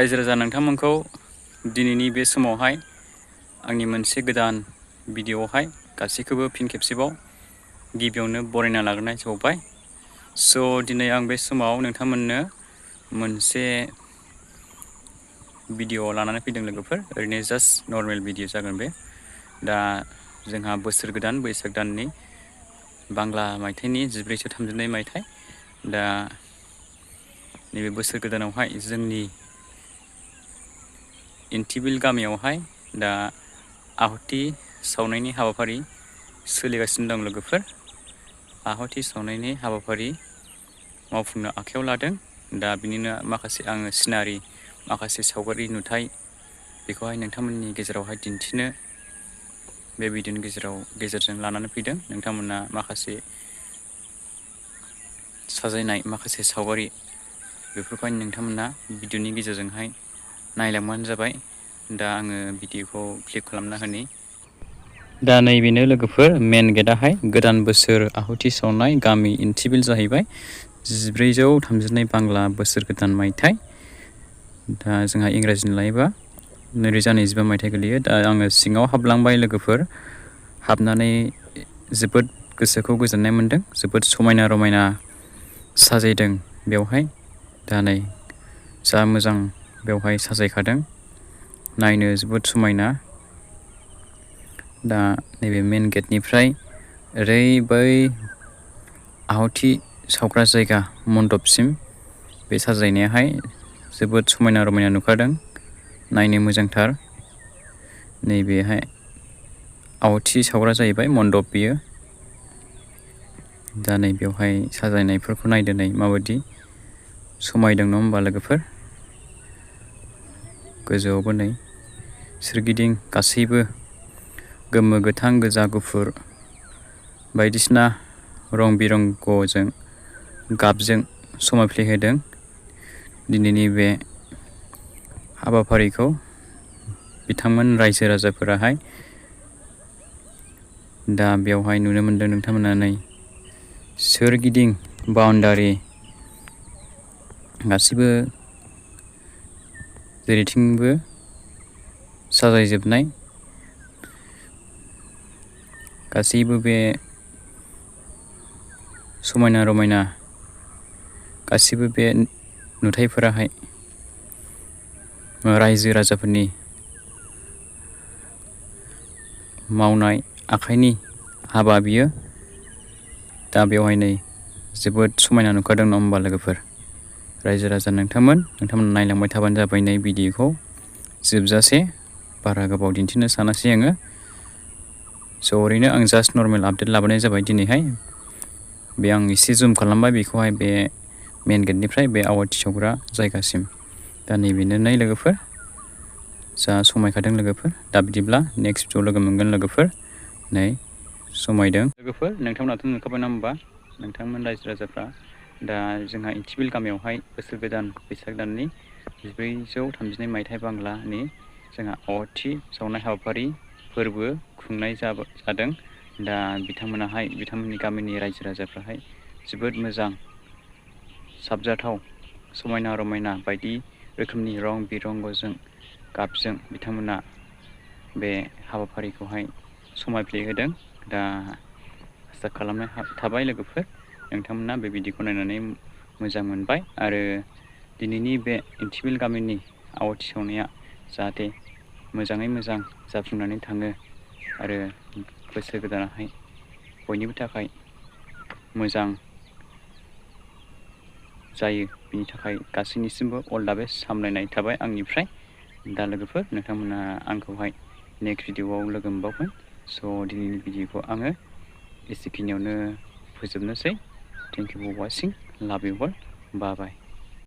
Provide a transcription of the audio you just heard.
रायजो राजा नोंथांमोनखौ दिनैनि बे समावहाय आंनि मोनसे गोदान भिडिअआवहाय गासैखौबो फिन खेबसेबाव गिबियावनो बरायना लाग्रोनाय जाबाय। स' दिनै आं बे समाव नोंथांमोननो मोनसे भिडिअ लानानै फैदों लोगोफोर। ओरैनो जास्ट नर्मेल भिडिअ जागोन बे। दा जोंहा बोसोर गोदान बैसाग दाननि बांला मायथाइनि 1432 मायथाइ। दा नैबे बोसोर गोदानावहाय जोंनि इन्टिबिल गामियावहाय दा आहुति सावनायनि हाबाफारि सोलिगासिनो दं लोगोफोर। आहुति सावनायनि हाबाफारि मावफुंनो आखायाव लादों। दा बिनिनो माखासे आङो सिनारि, माखासे सावगारि नुथाय बेखौहाय नोंथांमोननि गेजेरावहाय दिन्थिनो बे भिडिअनि गेजेरजों लानानै फैदों। नोंथांमोना माखासे साजायनाय माखासे सावगारि बेफोरखौहाय नोंथांमोना भिडिअनि गेजेरजोंहाय नायलांबानो जाबाय। दा आङो भिडिअखौ क्लिक खालामना होनि। दा नैबेनो लोगोफोर मेन गेटआहाय गोदान बोसोर आहुति सावनाय गामि इन्टिबिल जाहैबाय। 1432 बांला बोसोर गोदान मायथाइ। दा जोंहा इंराजिनि लायोबा 2025 मायथाइ गोलैयो। दा आङो सिङाव हाबलांबाय लोगोफोर। हाबनानै जोबोद गोसोखौ गोजोननाय मोन्दों। जोबोद समायना रमायना साजायदों बेवहाय। दा नै जा मोजां बेवहाय साजायखादों, नायनो जोबोद समायना। दा नैबे मेन गेटनिफ्राय ओरै बै आहुति सावग्रा जायगा मन्दपसिम बे साजायनायाहाय जोबोद समायना रमायना नुखादों, नायनो मोजांथार। नैबेहाय आहुति सावग्रा जाहैबाय मन्दप बियो। दा नै बेवहाय साजायनायफोरखौ नायदो नै माबायदि समायदों नङा होमबा लोगोफोर। गोजौआवबो नै सोरगिदिं गासैबो गोमो, गोथां, गोजा, गुफुर बायदिसिना रं बिरंग'जों गाबजों समायफ्लेहोदों दिनैनि बे हाबाफारिखौ बिथांमोन रायजो राजाफोराहाय। दा बेवहाय नुनो मोनदों नोंथांमोना नै सोरगिदिं बाउन्डारि गासिबो जेरैथिंबो साजायजोबनाय। गासैबो बे समायना रमायना गासिबो बे नुथायफोराहाय रायजो राजाफोरनि मावनाय आखाइनि हाबा बियो। दा बेवहाय नै जोबोद समायना नुखादों नङा होमबा लोगोफोर। रायजो राजा नोंथांमोन नायलांबाय थाबानो जाबाय नै भिडिअखौ जोबजासे। बारा गोबाव दिन्थिनो सानासै आङो। स' ओरैनो आं जास्ट नर्मेल आपडेट लाबोनाय जाबाय दिनैहाय। बे आं एसे जुम खालामबाय बेखौहाय बे मेन गेटनिफ्राय बे आवाथि सावग्रा जायगासिम। दा नैबेनो नै लोगोफोर जा समायखादों लोगोफोर। दा बिदिब्ला नेक्स्ट भिडिअ लोगो मोनगोन लोगोफोर। नै समायदों लोगोफोर। नोंथांमोनाथ' नुखाबाय नङा होमबा, नोंथांमोन रायजो राजाफ्रा। दा जोंहा इन्टिबिल गामियावहाय बोसोर गोदान बैसाग दाननि 1432 मायथाइ बांलानि जोंहा आवाथि सावनाय हाबाफारि फोरबो खुंनाय जादों। दा बिथांमोननि गामिनि रायजो राजाफ्राहाय जोबोद मोजां साबजाथाव समायना रमायना बायदि रोखोमनि रं बिरंग'जों गाबजों बिथांमोना बे हाबाफारिखौहाय समायफ्लेहोदों। दा आसा खालामनाय थाबाय लोगोफोर नोंथांमोना बे भिडिअखौ नायनानै मोजां मोनबाय आरो दिनैनि बे इन्टिबिल गामिनि आवाथि सावनाया जाहाथे मोजाङै मोजां जाफुंनानै थाङो आरो बोसोर गोदानाहाय बयनिबो थाखाय मोजां जायो, बिनि थाखाय गासैनिसिमबो अल दा बेस्ट हामलायनाय थाबाय आंनिफ्राय। दा लोगोफोर नोंथांमोना आंखौहाय नेक्स्ट भिडिअआव लोगो मोनबावगोन। स' दिनैनि भिडिअखौ आङो एसेखिनियावनो फोजोबनोसै। थेंक इउ फर वाचिं, लाभ इउ अल, बाय बाय।